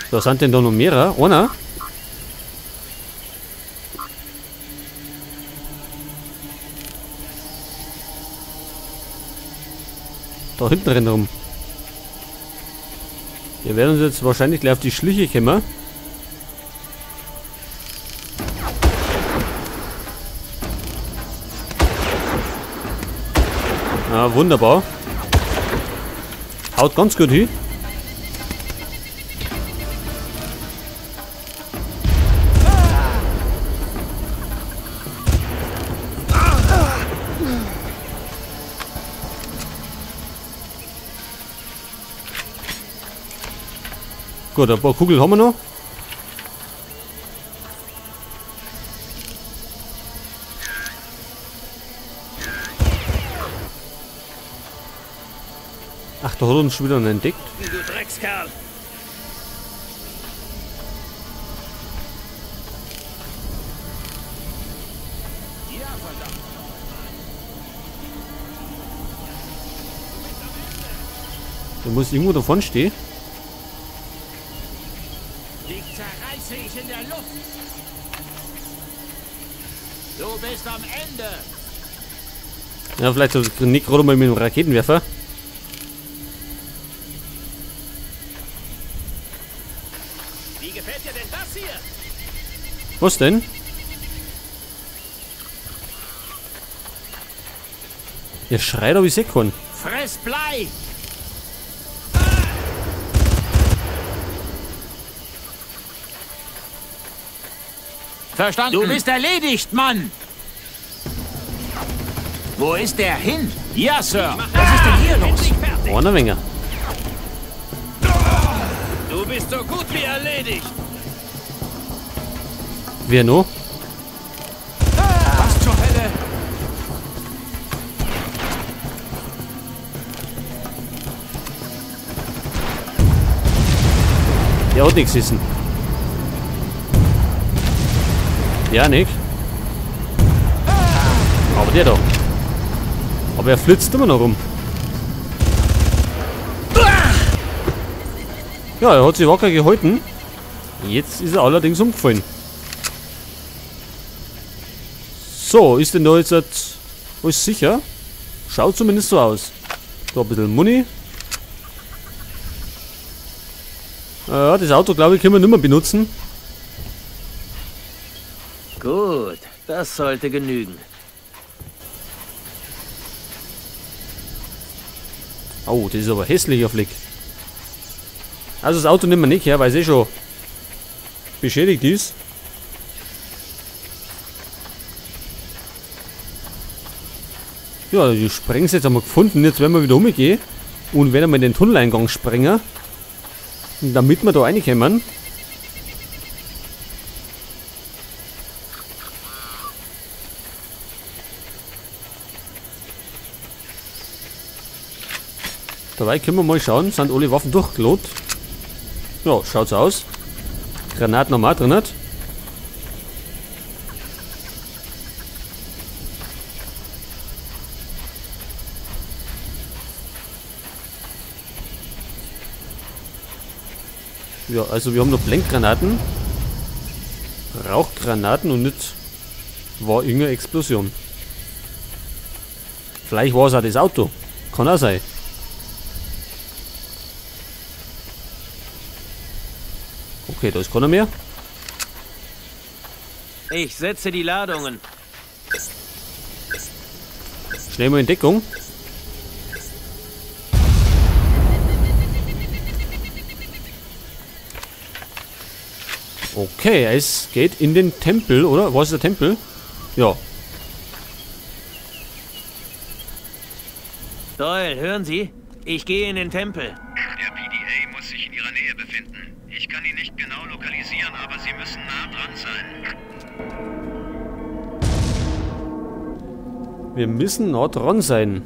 Da sind denn da noch mehrere? Einer? Da hinten rennt er rum. Wir werden uns jetzt wahrscheinlich gleich auf die Schliche kommen. Ah, wunderbar. Haut ganz gut hin. Gut, ein paar Kugeln haben wir noch. Ach, da hat uns schon wieder einen entdeckt. Du Dreckskerl. Der muss irgendwo davon stehen. Dich zerreiße ich in der Luft. Du bist am Ende. Ja, vielleicht nicht gerade mal mit dem Raketenwerfer. Wie gefällt dir denn das hier? Was denn? Der schreit aber ich seh keinen. Fress Blei! Verstanden. Du bist erledigt, Mann! Wo ist der hin? Ja, Sir. Was ist denn hier los? Ohne Menge. Du bist so gut wie erledigt. Wer noch? Was zur Hölle? Der hat nichts wissen. Ja, nicht. Aber der da. Aber er flitzt immer noch rum. Ja, er hat sich wacker gehalten. Jetzt ist er allerdings umgefallen. So, ist denn da jetzt alles sicher? Schaut zumindest so aus. Da ein bisschen Muni. Ja, das Auto, glaube ich, können wir nicht mehr benutzen. Gut, das sollte genügen. Oh, das ist aber hässlicher Flick. Also das Auto nehmen wir nicht her, weil es eh schon beschädigt ist. Ja, die Sprengsätze haben wir gefunden. Jetzt werden wir wieder umgehen und werden wir in den Tunneleingang sprengen, damit wir da reinkommen. Dabei können wir mal schauen, sind alle Waffen durchgelot. Ja, schaut so aus. Granaten haben wir auch drin. Ja, also wir haben noch Blendgranaten, Rauchgranaten und nicht war irgendeine Explosion. Vielleicht war es auch das Auto. Kann auch sein. Okay, da ist keiner mehr. Ich setze die Ladungen. Schnell mal in Deckung. Okay, es geht in den Tempel, oder? Was ist der Tempel? Ja. Doyle, hören Sie? Ich gehe in den Tempel. Der PDA muss sich in Ihrer Nähe befinden. Ich kann ihn nicht genau lokalisieren, aber Sie müssen nah dran sein. Wir müssen nah dran sein.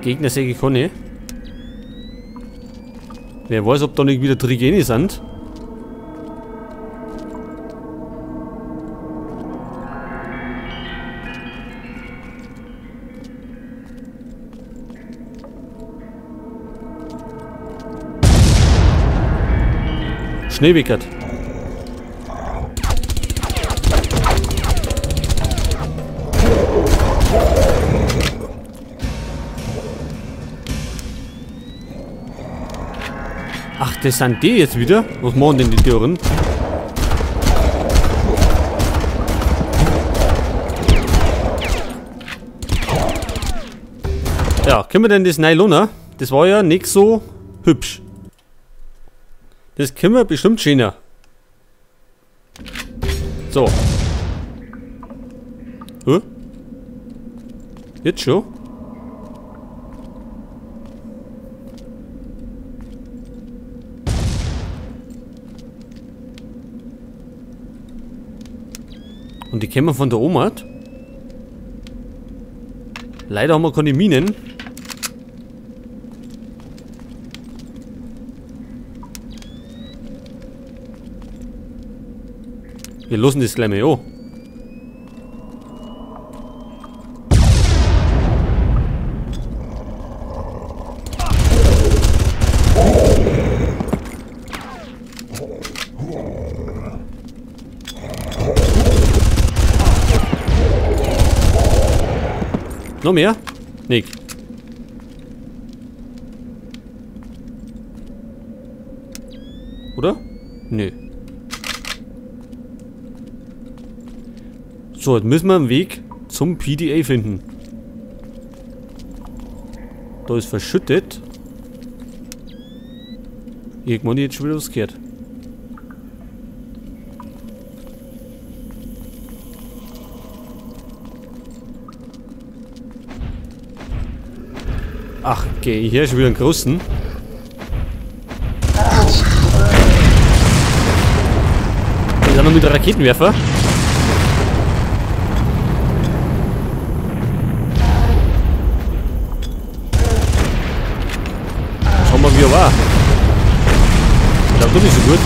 Gegner sehe ich keine. Wer weiß, ob da nicht wieder Trigene sind. Schneewickert. Ach, das sind die jetzt wieder? Was machen denn die Türen? Ja, können wir denn das Nyloner? Das war ja nicht so hübsch. Das können wir bestimmt schöner. So. Hä? Jetzt schon? Und die kennen wir von der Oma. Leider haben wir keine Minen. Wir lassen das gleich mal an. Noch mehr? Nick. Oder? Nö. So, jetzt müssen wir einen Weg zum PDA finden. Da ist verschüttet. Irgendwann jetzt schon wieder was gehört. Ach, okay, hier ist schon wieder einen großen. Jetzt haben wir mit Raketenwerfer. Schauen wir mal, wie er war. Ich glaube, doch nicht so gut.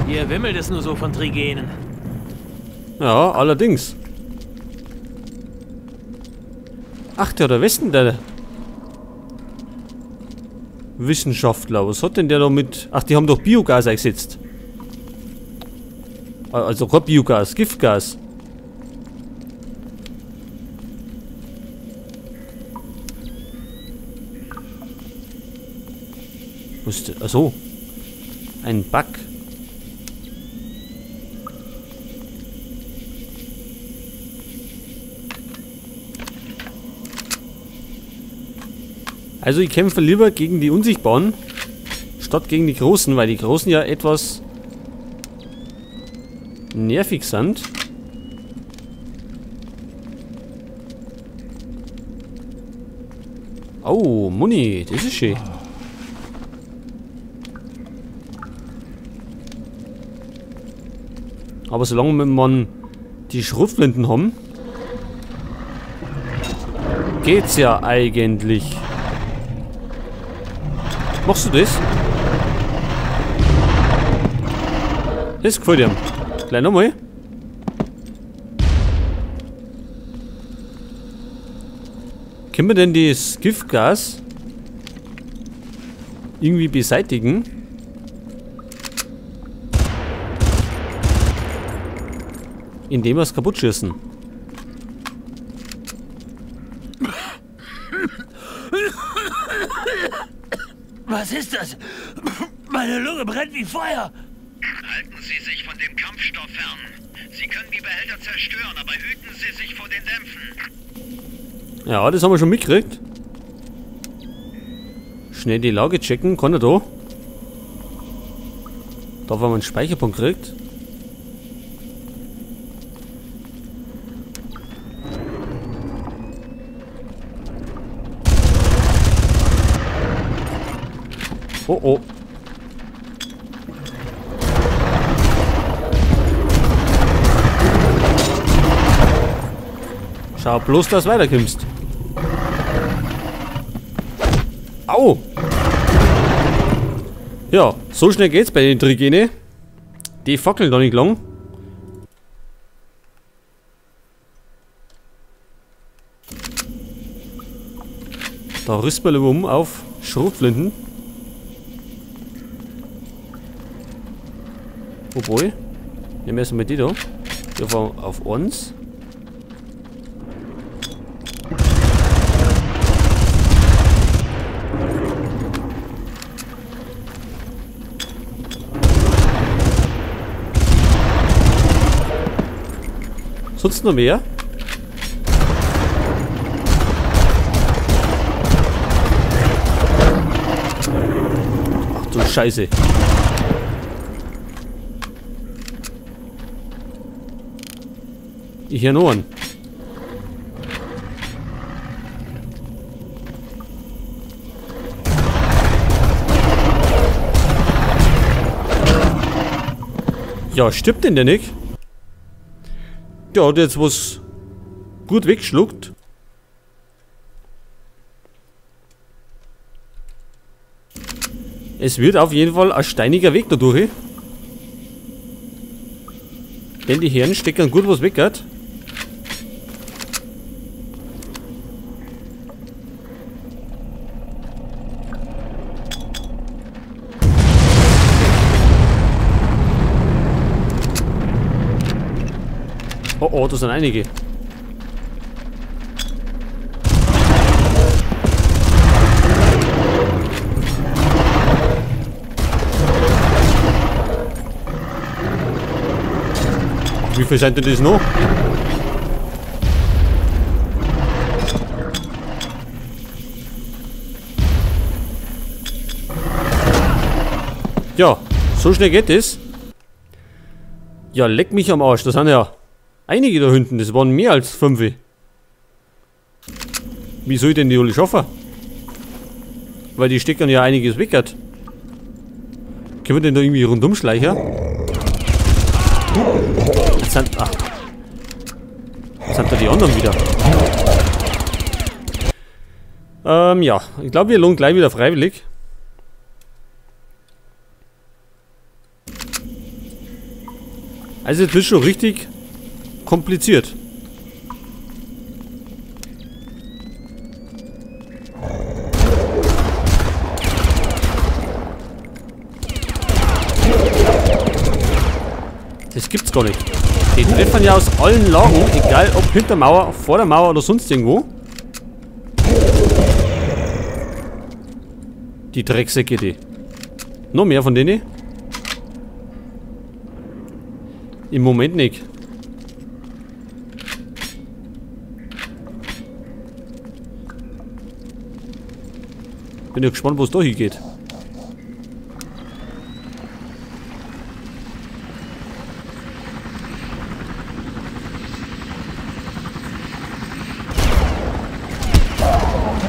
Hier wimmelt es nur so von Trigenen. Ja, allerdings. Ach, der Westen, der Wissenschaftler. Was hat denn der da mit... Ach, die haben doch Biogas eingesetzt. Also kein Biogas, Giftgas. Was ist denn? Achso. Ein Bug. Also ich kämpfe lieber gegen die Unsichtbaren, statt gegen die Großen, weil die Großen ja etwas nervig sind. Oh, Muni, das ist schön. Aber solange man die Schrotflinten haben, geht's ja eigentlich. Machst du das? Das gefällt ihm. Gleich nochmal. Können wir denn das Giftgas irgendwie beseitigen? Indem wir es kaputt schießen. Was ist das? Meine Lunge brennt wie Feuer. Halten Sie sich von dem Kampfstoff fern. Sie können die Behälter zerstören, aber hüten Sie sich vor den Dämpfen. Ja, das haben wir schon mitgekriegt. Schnell die Lage checken. Kann er da? Da, wenn man einen Speicherpunkt kriegt. Oh oh. Schau bloß, dass du weiterkommst. Au! Ja, so schnell geht's bei den Trigene. Die fackeln doch nicht lang. Da rüsten wir um auf Schrotflinten. Obwohl, nehmen wir erstmal die da. Die auf uns. Sonst noch mehr? Ach du Scheiße. Ich hier noch einen. Ja, stirbt denn der nicht? Der hat jetzt was gut weggeschluckt. Es wird auf jeden Fall ein steiniger Weg dadurch. Denn die Herren stecken gut was weg, hat. Oh, oh, da sind einige. Ach, wie viel sind denn das noch? Ja, so schnell geht das. Ja, leck mich am Arsch, das sind ja einige da hinten, das waren mehr als 5. Wie soll ich denn die alle schaffen? Weil die stecken ja einiges weg. Hat. Können wir denn da irgendwie rundum schleichen? Jetzt sind, ach. Jetzt sind da die anderen wieder. Ja, ich glaube, wir lohnen gleich wieder freiwillig. Also jetzt wird schon richtig kompliziert. Das gibt's gar nicht. Die treffen ja aus allen Lagen, egal ob hinter Mauer, vor der Mauer oder sonst irgendwo. Die Drecksäcke, die. Noch mehr von denen? Im Moment nicht. Bin ja gespannt, wo es da hingeht.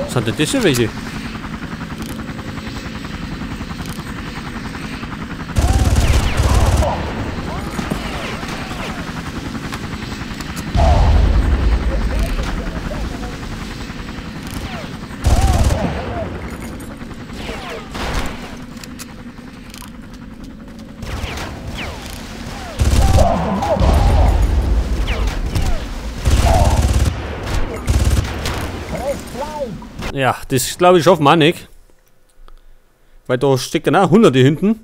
Was sind denn das für welche? Ja, das glaube ich schaffen wir auch nicht. Weil da stecken auch Hunderte hinten.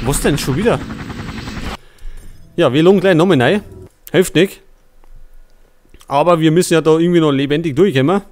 Was denn schon wieder? Ja, wir lungen gleich nochmal rein. Hilft nicht. Aber wir müssen ja da irgendwie noch lebendig durchkommen.